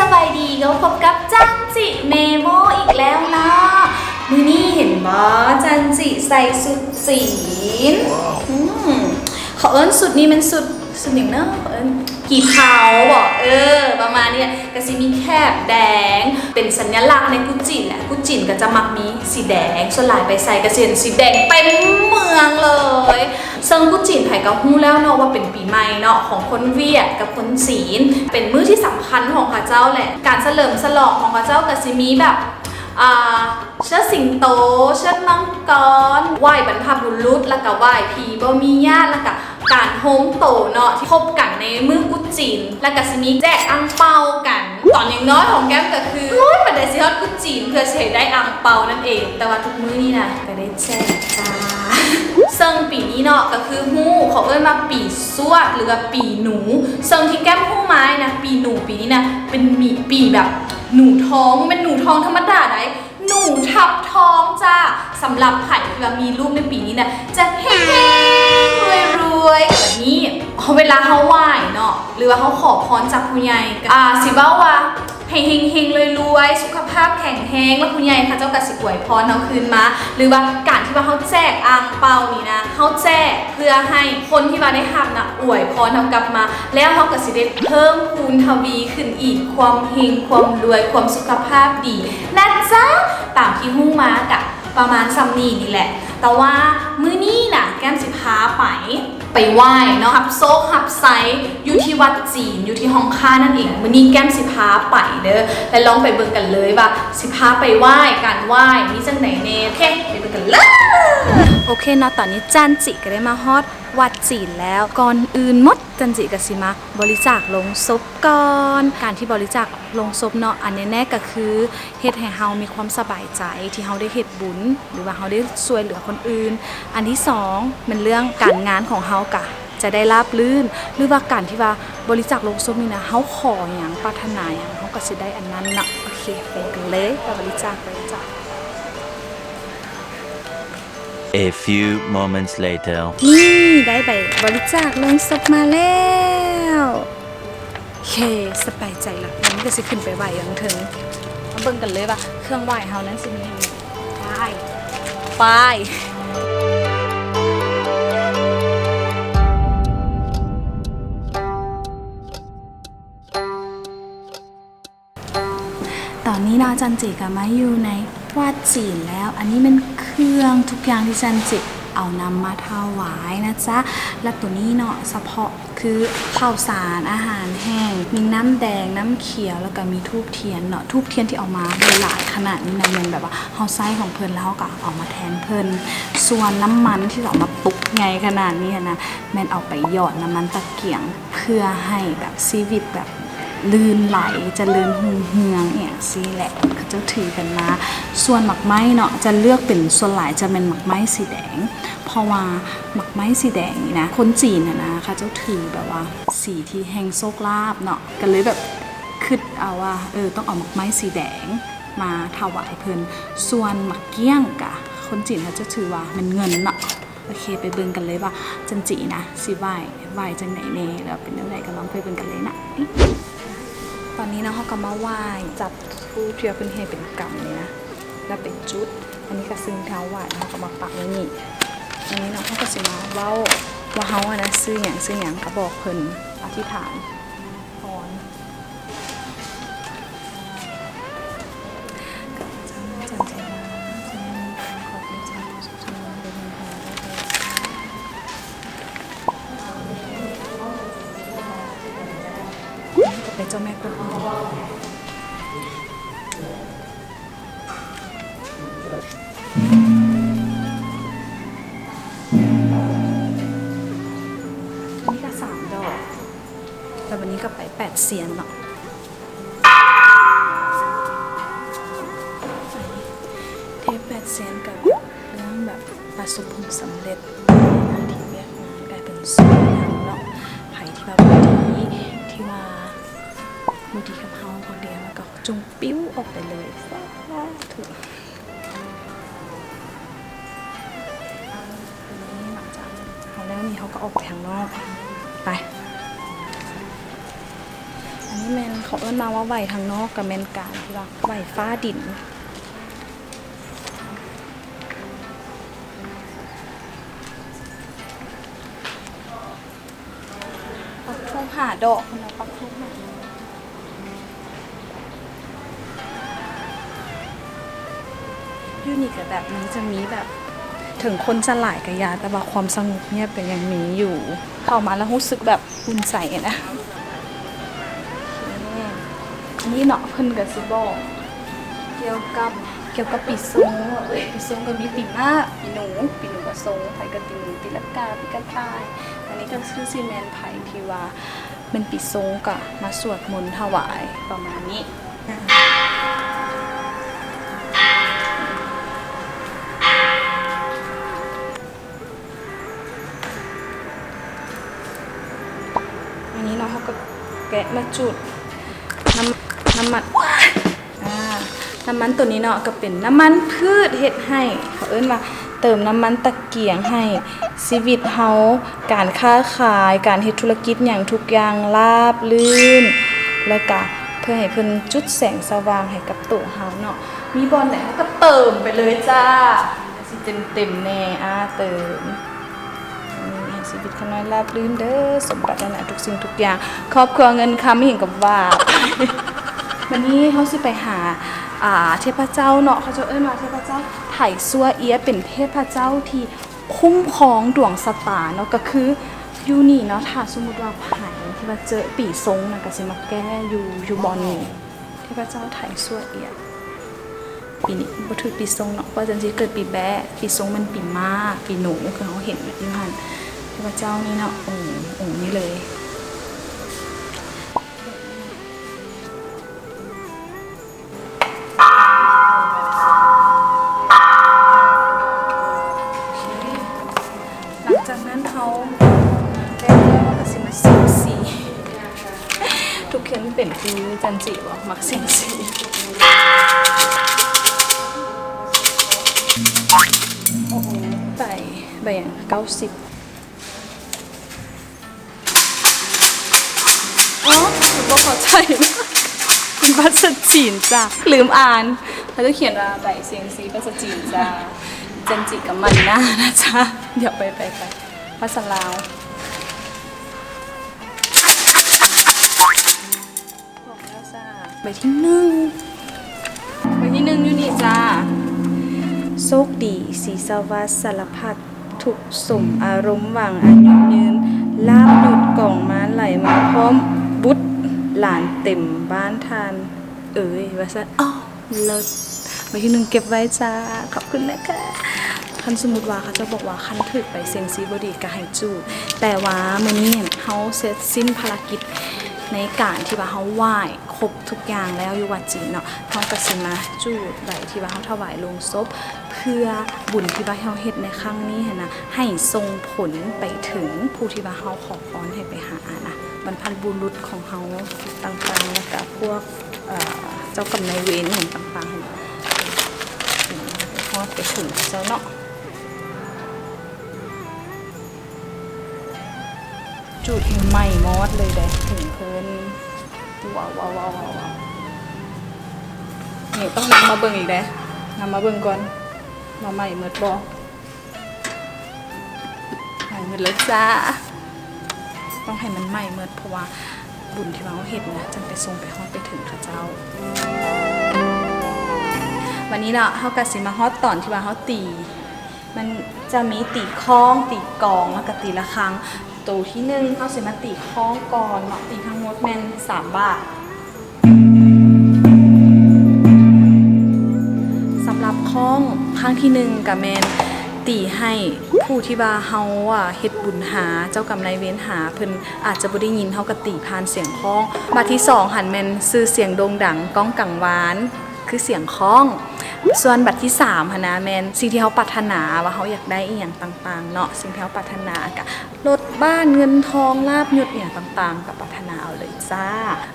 ສະບາຍດີ ກໍພົບກັບຈັນຈິເມໂມອີກແລ້ວເນາະ. ມື້ນີ້ເຫັນບໍ່ ຈັນຈິໃສ່ຊຸດຈີນ ອືມ ເຂົາເອີ້ນຊຸດນີ້ແມ່ນຊຸດ ຊຸດຫຍັງເນາະ ເຂົາເອີ້ນກີ່ເທົາບໍ? ເອີ ປະມານນີ້ແຫຼະ ກໍຊິມີແຖບແດງ ເປັນສັນຍະລັກໃນກຸດຈີນແຫຼະ. ກຸດຈີນກໍຈະມັກມີສີແດງ ສ່ວນຫຼາຍໄປໃສກໍຊິເຫັນສີແດງເຕັມເມືອງເລີຍ. ເຊິ່ງກຸດຈີນໃຜກໍຮູ້ແລ້ວເນາະວ່າເປັນປີໃໝ່ເນາະ ຂອງຄົນຫວຽດກັບຄົນຈີນ ເປັນມື້ທີ່ສຳຄັນຂອງເຂົາເຈົ້າແຫຼະ. ການສະເຫຼີມສະຫຼອງຂອງເຂົາເຈົ້າກໍຊິມີແບບ ອ່າ ເຊີດສິງໂຕ ເຊີດມັງກອນ ໄຫວ້ບັນພະບຸລຸດ ແລ້ວກໍໄຫວ້ຜີບໍ່ມີຍາດ ແລ້ວກໍການໂຮມໂຕເນາະ ທີ່ພົບກັນໃນມື້ກຸດຈີນ ແລ້ວກໍຊິມີແຈກອັ່ງເປົາກັນ. ຕອນຍັງນ້ອຍຂອງແກ້ມກໍຄື ໂອ້ຍ ປານໃດຊິຮອດກຸດຈີນເພື່ອຊິໃຫ້ໄດ້ອັ່ງເປົານັ້ນເອງ ແຕ່ວ່າທຸກມື້ນີ້ນະ ກໍໄດ້ແຈກຈ້າ. ເຊິ່ງປີນີ້ເນາະ ກໍຄືຮູ້ ເຂົາເອີ້ນວ່າປີຊວດ ຫຼືວ່າປີໜູ. ເຊິ່ງທີ່ແກ້ມຮູ້ມານະ ປີໜູປີນີ້ນະ ເປັນມີ ປີແບບໜູທອງ ບໍ່ແມ່ນໜູທອງທຳມະດາໃດ ໜູທັບທອງຈ້າ. ສຳລັບໃຜທີ່ວ່າມີລູກໃນປີນີ້ນະ ຈະເຮັງໆ ລວຍໆ. ແບບນີ້ ເວລາເຮົາໄຫວ້ເນາະ ຫຼືວ່າເຮົາຂໍພອນຈາກຜູ້ໃຫຍ່ ອ່າ ຊິເວົ້າວ່າ ໃຫ້ເຮັງໆ ລວຍໆ ສຸຂະພາບແຂງແຮງ ແລ້ວຜູ້ໃຫຍ່ເຂົາເຈົ້າກໍຊິອວຍພອນເຮົາຄືນມາ. ຫຼືວ່າການທີ່ວ່າເຮົາແຈກອັ່ງເປົານີ້ນະ ເຮົາແຈກເພື່ອໃຫ້ຄົນທີ່ວ່າໄດ້ຮັບນະ ອວຍພອນເຮົາກັບມາ ແລ້ວເຮົາກໍຊິໄດ້ເພີ່ມພູນທະວີຂຶ້ນອີກ ຄວາມເຮັງ ຄວາມລວຍ ຄວາມສຸຂະພາບດີນະຈ໊ະ. ຕາມທີ່ຮູ້ມາກະປະມານສ່ຳນີ້ນີ້ແຫຼະ ແຕ່ວ່າມື້ນີ້ນະ ແກ້ມຊິພາໄປ ໄປໄຫວ້ເນາະ ຮັບໂຊກຮັບໄຊຢູ່ທີ່ວັດຈີນ ຢູ່ທີ່ຮ່ອງຄ່ານັ້ນເອງ. ມື້ນີ້ແກ້ມຊິພາໄປເດີ ແລະ ລອງໄປເບິ່ງກັນເລີຍວ່າຊິພາໄປໄຫວ້ ການໄຫວ້ມີຈັ່ງໃດແດ່. ໂອເຄ ໄປເບິ່ງກັນເລີຍ. ໂອເຄເນາະ ຕອນນີ້ຈັນຈິກໍໄດ້ມາຮອດວັດຈີນແລ້ວ. ກ່ອນອື່ນໝົດ ຈັນຈິກໍຊິມາບໍລິຈາກໂລງສົບກ່ອນ. ການທີ່ບໍລິຈາກໂລງສົບເນາະ ອັນແນ່ໆ ກໍຄື ເຮັດໃຫ້ເຮົາມີຄວາມສະບາຍໃຈທີ່ເຮົາໄດ້ເຮັດບຸນ ຫຼືວ່າເຮົາໄດ້ຊ່ວຍເຫຼືອຄົນອື່ນ. ອັນທີສອງ ແມ່ນເລື່ອງການງານຂອງເຮົາກະຈະໄດ້ລາບລື່ນ ຫຼືວ່າການທີ່ວ່າບໍລິຈາກໂລງສົບນີ້ນະ ເຮົາຂໍຫຍັງ ປາດຖະໜາຫຍັງ ເຮົາກໍຊິໄດ້ອັນນັ້ນເນາະ. ໂອເຄ ໄປກັນເລີຍ ໄປບໍລິຈາກ ບໍລິຈາກ. A few moments later. ນີ້ ໄດ້ໃບບໍລິຈາກໂລງສົບມາແລ້ວ. ເຄ ສະບາຍໃຈລະ ມັນກໍຊິຂຶ້ນໄປໄຫວ້ຢູ່ເທິງ. ມາເບິ່ງກັນເລີຍວ່າເຄື່ອງໄຫວ້ເຮົານັ້ນຊິມີຫຍັງ. ໄປ ໄປ. ຕອນນີ້ເນາະ ຈັນຈິກໍມາຢູ່ໃນວັດຈີນແລ້ວ. ອັນນີ້ແມ່ນເຄື່ອງທຸກຢ່າງທີ່ຈັນຈິເອົານຳມາຖວາຍນະຈ໊ະ. ແລະ ໂຕນີ້ເນາະ ສະເພາະຄືເຂົ້າສານ ອາຫານແຫ້ງ ມີນ້ຳແດງ ນ້ຳຂຽວ ແລ້ວກໍມີທູບທຽນເນາະ. ທູບທຽນທີ່ເອົາມາຫຼາຍໆຂະໜາດນີ້ນະ ແມ່ນແບບວ່າເຮົາໃຊ້ຂອງເພິ່ນ ແລ້ວເຮົາກໍເອົາມາແທນເພິ່ນ. ສ່ວນນ້ຳມັນທີ່ເອົາມາປຸກໃຫຍ່ຂະໜາດນີ້ຫັ້ນນະ ແມ່ນເອົາໄປຫຍອດນ້ຳມັນຕະກຽງ ເພື່ອໃຫ້ແບບຊີວິດແບບ ລື່ນໄຫຼ ຈະເລີນຮຸ່ງເຮືອງ ອີ່ຫຍັງຊີ້ແຫຼະ ເຂົາເຈົ້າຖືກັນມາ. ສ່ວນໝາກໄມ້ເນາະ ຈະເລືອກເປັນ ສ່ວນຫຼາຍຈະແມ່ນໝາກໄມ້ສີແດງ ເພາະວ່າໝາກໄມ້ສີແດງນີ້ນະ ຄົນຈີນຫັ້ນນະ ເຂົາເຈົ້າຖືແບບວ່າສີທີ່ແຫ່ງໂຊກລາບເນາະ ກໍເລີຍແບບຄິດເອົາວ່າ ເອີ ຕ້ອງເອົາໝາກໄມ້ສີແດງມາຖວາຍເພິ່ນ. ສ່ວນໝາກກ້ຽງກະ ຄົນຈີນເຂົາເຈົ້າຖືວ່າແມ່ນເງິນເນາະ. ໂອເຄ ໄປເບິ່ງກັນເລີຍວ່າຈັນຈິນະ ຊິໄຫວ້ ໄຫວ້ຈັ່ງໃດແດ່ ແລ້ວເປັນແນວໃດ ກໍລອງໄປເບິ່ງກັນເລີຍນະ. ຕອນນີ້ເນາະ ເຮົາກໍມາໄຫວ້ ຈັບທູບທີ່ວ່າເພິ່ນເຮັດເປັນກຳນີ້ນະ ແລ້ວໄປຈຸດ. ອັນນີ້ກໍສິ່ງທີ່ເຮົາໄຫວ້ ເຮົາກໍມາປັກໃນນີ້. ອັນນີ້ເນາະ ເຮົາກໍຊິມາເວົ້າວ່າເຮົາຫັ້ນນະ ຊື່ຫຍັງ ຊື່ຫຍັງ ກໍບອກເພິ່ນ ອະທິຖານ ໄປເຈົ້າແມ່ກົວອີ. ອັນນີ້ກໍສາມດອກ ແລ້ວບັດນີ້ກໍໄປແປດຊຽນເນາະ. ເທບແປດຊຽນກໍເລື່ອງແບບປະສົບຜົນສຳເລັດ ໜ້າທີ່ວຽກງານກາຍເປັນສຸກຢ່າງເນາະ. ໃຜທີ່ວ່າບໍ່ດີ ທີ່ວ່າບໍ່ດີກັບເຮົາຄົນດຽວ ແລ້ວກໍຈົ່ງປິວອອກໄປເລີຍ ສາທຸ. ນີ້ ຫຼັງຈາກເຮົາແລ້ວນີ້ ເຮົາກໍອອກໄປທາງນອກ ໄປ. ອັນນີ້ແມ່ນ ເຂົາເອີ້ນມາວ່າໄຫວ້ທາງນອກ ກໍແມ່ນການທີ່ວ່າໄຫວ້ຟ້າດິນ. ປັກທູບຫ້າດອກພຸ້ນນະ ປັກທູບຫ້າດອກ. ຢູ່ນີ້ກໍແບບມັນຈະມີແບບ ເຖິງຄົນຈະຫຼາຍກໍຢ່າ ແຕ່ວ່າຄວາມສະຫງົບງຽບກໍຍັງມີຢູ່. ເຂົ້າມາແລ້ວຮູ້ສຶກແບບອຸ່ນໃຈນະ. ອັນນີ້ເນາະ ເພິ່ນກໍຊິບອກກ່ຽວກັບ ກ່ຽວກັບປີຊົງເນາະ. ເອີຍ ປີຊົງກໍມີປີມ້າ ປີໜູ ປີໜູກໍຊົງ ໃຜກໍຕີໜູ ຕີລັງກາ ປີກະຕ່າຍ. ອັນນີ້ກໍຄືຊິແມ່ນໃຜທີ່ວ່າແມ່ນປີຊົງກໍມາສວດມົນຖວາຍປະມານນີ້. ອັນນີ້ເນາະ ເຮົາກໍແກະມາຈູດນ້ຳ ນ້ຳມັນ ອາ ນ້ຳມັນໂຕນີ້ເນາະ ກໍເປັນນ້ຳມັນພືດເຮັດໃຫ້ ເຂົາເອີ້ນວ່າເຕີມນ້ຳມັນຕະກຽງໃຫ້ຊີວິດເຮົາ ການຄ້າຂາຍ ການເຮັດທຸລະກິດຫຍັງທຸກຢ່າງລາບລື່ນ ແລ້ວກະເພື່ອໃຫ້ເພິ່ນຈຸດແສງສະຫວ່າງໃຫ້ກັບໂຕເຮົາເນາະ. ມີບ່ອນໃດເຮົາກໍເຕີມໄປເລີຍຈ້າ. ຊິເຕັມໆແດ່ ອາ ເຕີມ ໃຫ້ຊີວິດຂ້ານ້ອຍລາບລື່ນເດີ ສົມປາດຖະໜາທຸກສິ່ງທຸກຢ່າງ ຄອບຄົວເງິນຄຳອີ່ຫຍັງກໍວ່າໄປ. ບັດນີ້ເຮົາຊິໄປຫາ ອ່າ ເທບພະເຈົ້າເນາະ ເຂົາເຈົ້າເອີ້ນວ່າເທບພະເຈົ້າໄຖຊົ່ວເອຍ ເປັນເທບພະເຈົ້າທີ່ຄຸ້ມຄອງດວງຊະຕາເນາະ ກໍຄືຢູ່ນີ້ເນາະ ຖ້າສົມມຸດວ່າໃຜທີ່ວ່າເຈີປີຊົງນະ ກໍຊິມາແກ້ຢູ່ ຢູ່ບ່ອນນີ້. ເທບພະເຈົ້າໄຖຊົ່ວເອຍ ປີນີ້ບໍ່ຖືກປີຊົງເນາະ ເພາະວ່າຈັນຈິເກີດປີແບ້ ປີຊົງແມ່ນປີມ້າ ປີໜູ ຄືເຮົາເຫັນຢູ່ຫັ້ນ. ເທບພະເຈົ້ານີ້ເນາະ ອົງ ອົງນີ້ເລີຍ. ຫຼັງຈາກນັ້ນເຮົາແລ້ວ ເຮົາກໍຊິມາສ່ຽງສີ. ທຸກຄົນເປັນຄືຈັນຈິບໍ່ ມັກສ່ຽງສີ. ໂອ້ໂຫ ໃບ ໃບຫຍັງ ເກົ້າສິບ. ອໍ ບໍ່ເຂົ້າໃຈ ເປັນພາສາຈີນຈ້າ ລືມອ່ານ. ເຂົາຈະຂຽນວ່າໃບສ່ຽງສີພາສາຈີນຈ້າ. ຈັນຈິກະໝັ່ນໜ້ານະຈ້າ. ດຽວໄປ ໄປ ໄປ ພາສາລາວ. ບອກແລ້ວຈ້າ ໃບທີໜຶ່ງ ໃບທີໜຶ່ງຢູ່ນີ້ຈ້າ. ໂຊກດີ ສີສະຫວັດ ສາລະພັດທຸກສົມອາລົມຫວັງອາຍຸຍືນ ລາບຍດກອງມາໄຫຼມາພ້ອມບຸດຫຼານເຕັມບ້ານທ່ານເອີຍ ວ່າຊັ້ນ. ເອົາ ເລີດ ໃບທີໜຶ່ງເກັບໄວ້ຈ້າ ຂອບຄຸນນະຄະ. ຄັນສົມມຸດວ່າເຂົາເຈົ້າບອກວ່າຄັນຖືກໃບສ່ຽງສີບໍ່ດີກໍໃຫ້ຈູດ ແຕ່ວ່າມື້ນີ້ເຮົາເສັດສິ້ນພາລະກິດໃນການທີ່ວ່າເຮົາໄຫວ້ຄົບທຸກຢ່າງແລ້ວຢູ່ວັດຈີນເນາະ ເຮົາກໍຊິມາຈູດໃບທີ່ວ່າເຮົາຖວາຍໂລງສົບ ເພື່ອບຸນທີ່ວ່າເຮົາເຮັດໃນຄັ້ງນີ້ຫັ້ນນະ ໃຫ້ສົ່ງຜົນໄປເຖິງຜູ້ທີ່ວ່າເຮົາຂໍພອນໃຫ້ໄປຫານະ ບັນພະບຸລຸດຂອງເຮົາຕ່າງໆ ແລ້ວກະພວກ ເອີ ເຈົ້າກຳນາຍເວນຫຍັງຕ່າງໆ ຮອດໄປເຖິງເຂົາເຈົ້າເນາະ. ຈູດໃຫ້ໄໝ້ມອດເລີຍເດ້ ເຖິງເພິ່ນ. ວ້າວ ວ້າວ ວ້າວ ວ້າວ ນີ້ຕ້ອງນຳມາເບິ່ງອີກເດ້ ນຳມາເບິ່ງກ່ອນວ່າໄໝ້ໝົດບໍ່. ໄໝ້ໝົດແລ້ວຈ້າ ຕ້ອງໃຫ້ມັນໄໝ້ໝົດ ເພາະວ່າບຸນທີ່ວ່າເຮົາເຮັດນະ ຈັ່ງໄປສົ່ງໄປຮອດໄປເຖິງເຂົາເຈົ້າ. ບາດນີ້ເນາະ ເຮົາກະຊິມາຮອດຕອນທີ່ວ່າເຮົາຕີ ມັນຈະມີຕີຄ້ອງ ຕີກອງ ແລ້ວກະຕີລະຄັງ. ໂຕທີໜຶ່ງ ເຮົາຊິມາຕີຄ້ອງກ່ອນເນາະ ຕີທັງໝົດແມ່ນສາມບາດ. ສຳລັບຄ້ອງຄັ້ງທີໜຶ່ງກະແມ່ນຕີໃຫ້ຜູ້ທີ່ວ່າເຮົາ ອາ ເຮັດບຸນຫາ ເຈົ້າກຳນາຍເວນຫາ ເພິ່ນອາດຈະບໍ່ໄດ້ຍິນ ເຮົາກະຕີຜ່ານສຽງຄ້ອງ. ບາດທີສອງຫັ້ນແມ່ນຊື່ສຽງໂດ່ງດັງ ກ້ອງກັງວານ ຄືສຽງຄ້ອງ. ສ່ວນບາດທີສາມຫັ້ນນະ ແມ່ນສິ່ງທີ່ເຮົາປາດຖະໜາ ວ່າເຮົາຢາກໄດ້ອີ່ຫຍັງຕ່າງໆເນາະ ສິ່ງທີ່ເຮົາປາດຖະໜາ ກະ ລົດ ບ້ານ ເງິນທອງ ລາບຍົດ ອີ່ຫຍັງຕ່າງໆ ກໍປາດຖະໜາເອົາເລີຍຈ້າ.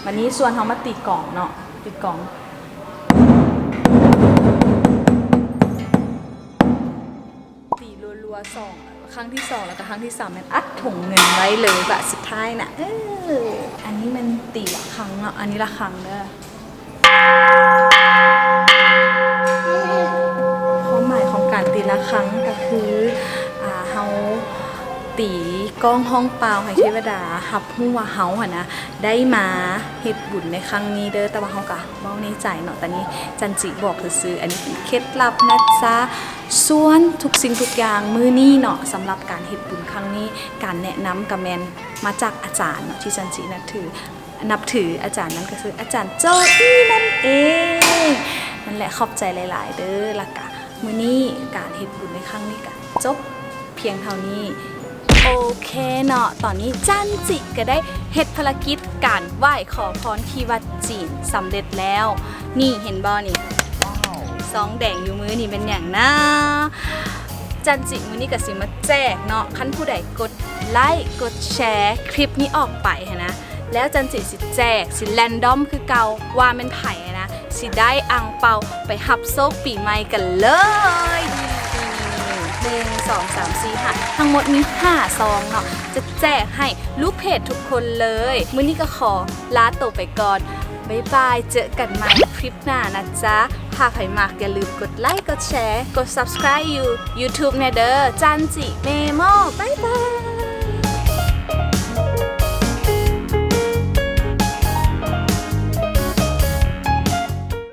ບາດນີ້ສ່ວນເຮົາມາຕີກອງເນາະ ຕີກອງ ຕີລົວໆ ສອງ ຄັ້ງທີສອງ ແລ້ວກໍຄັ້ງທີສາມແມ່ນອັດຖົງເງິນໄວ້ເລີຍ ບາດສຸດທ້າຍນະ. ເອີ ອັນນີ້ແມ່ນຕີລະຄັງເນາະ ອັນນີ້ລະຄັງເດີ. ຄວາມໝາຍຂອງການຕີລະຄັງກໍຄື ອ່າ ເຮົາຕີກ້ອງຮ້ອງປ່າວໃຫ້ເທວະດາຮັບຮູ້ວ່າເຮົາຫັ້ນນະ ໄດ້ມາເຮັດບຸນໃນຄັ້ງນີ້ເດີ. ແຕ່ວ່າເຮົາກໍເວົ້າໃນໃຈເນາະ ຕອນນີ້ຈັນຈິບອກຊື່ໆ ອັນນີ້ເປັນເຄັດລັບນະຈ໊ະ. ສ່ວນທຸກສິ່ງທຸກຢ່າງມື້ນີ້ເນາະ ສຳລັບການເຮັດບຸນຄັ້ງນີ້ ການແນະນຳກໍແມ່ນມາຈາກອາຈານເນາະ ທີ່ຈັນຈິນັບຖື ນັບຖືອາຈານນັ້ນກໍຄືອາຈານໂຈອີ່ນັ້ນເອງ. ນັ້ນແຫຼະ ຂອບໃຈຫຼາຍໆເດີ. ແລ້ວກະມື້ນີ້ການເຮັດບຸນໃນຄັ້ງນີ້ກະຈົບພຽງເທົ່ານີ້. ໂອເຄເນາະ ຕອນນີ້ຈັນຈິກະໄດ້ເຮັດພາລະກິດການໄຫວ້ຂໍພອນທີ່ວັດຈີນສຳເລັດແລ້ວ. ນີ້ເຫັນບໍ່ນີ້ ຊອງແດງຢູ່ມືນີ້ແມ່ນຫຍັງນະ? ຈັນຈິມື້ນີ້ກະຊິມາແຈກເນາະ ຄັນຜູ້ໃດກົດໄລ້ກົດແຊຄລິບນີ້ອອກໄປຫັ້ນນະ ແລ້ວຈັນຈິຊິແຈກ ຊິແຣນດອມຄືເກົ່າ ວ່າແມ່ນໃຜຫັ້ນນະ ຊິໄດ້ອັ່ງເປົາໄປຮັບໂຊກປີໃໝ່ກັນເລີຍ. ນີ້ໆໆ ໜຶ່ງ ສອງ ສາມ ສີ່ ຫ້າ ທັງໝົດມີຫ້າຊອງເນາະ ຈະແຈກໃຫ້ລູກເພຈທຸກຄົນເລີຍ. ມື້ນີ້ກໍຂໍລາໂຕໄປກ່ອນ ບາຍບາຍ ເຈີກັນໃໝ່ຄລິບໜ້ານະຈ໊ະ. ຖ້າໃຜມັກ ຢ່າລືມກົດໄລ້ ກົດແຊ ກົດ Subscribe ຢູ່ YouTube ແດ່ເດີ. ຈັນຈິເມມອບ